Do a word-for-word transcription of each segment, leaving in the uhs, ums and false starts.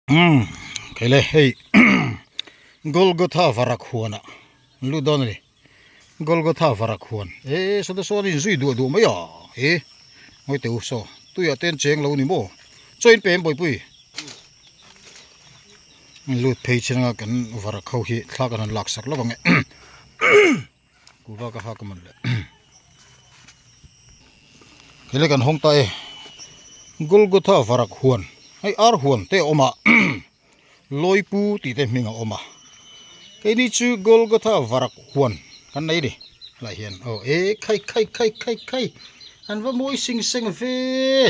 Kei le hei Golgotha varak huona lut dawn a ni. Golgotha varak huon. E, sawta sawn inzui duah duah mai a. E, ngawi te u saw. Tuia ten cheng lo ni maw. Chaw in pem buoipui. Lut phei chin anga kan varak ho hi thla kan han lak sak lawk ang e. Kuva ka ha ka man le. Kei le kan hawng ta e. Golgotha varak huon. Hei ar huon te a awm a. Lawipu tih te hming a awm a. Keini chu Golgotha varak huon kan nei ni. Lai hian. Aw, e, khai, khai, khai, khai, khai. An va mawi sing seng ve.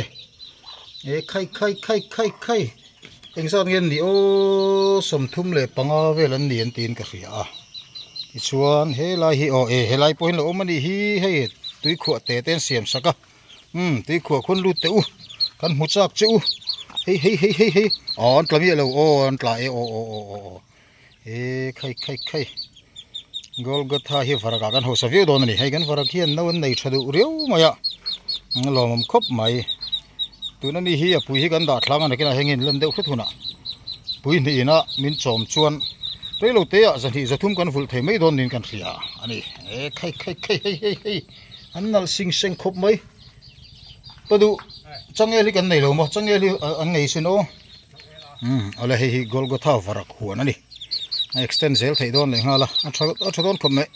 E, khai, khai, khai, khai, khai. Engzat nge an ni aw, sawmthum leh panga vel an ni an tiin ka hria a. Tichuan, he lai hi, aw, e, he lai pawh hin lo awm a ni hi, hei, tuikhuah te te an siam sak a. Hmm, tuikhuah khuan lut te u. Kan hmu chak che u. Hei, hei, hei, hei, hei. Aw, an tla miah lo. Aw, an tla e, aw, aw, aw, aw, aw. E, khai, khai, khai. Golgotha hi varak a kan hausa viau dawn a ni. Hei kan varak hian no an nei ṭha duh riau mai a. An lawmawm khawp mai. Tun ani hi a pui hi kan dah thlang a, nakinah hian inlan deuh hret hunah. Pui hnih ina min chawm chuan. Rei lo te ah zahnih zathum kan vulh thei mai dawn niin kan hria a ni. E, khai, khai, khai, hei, hei, hei. An nalh sing seng khawp mai. Pa duh, changel hi kan nei lo maw? Changel hi, a, an ngei sin aw. Hmm, a le hei hi Golgotha varak huon a ni. A extend zel theih dawn leh nghal a. A ṭha, a ṭha dawn khawp mai.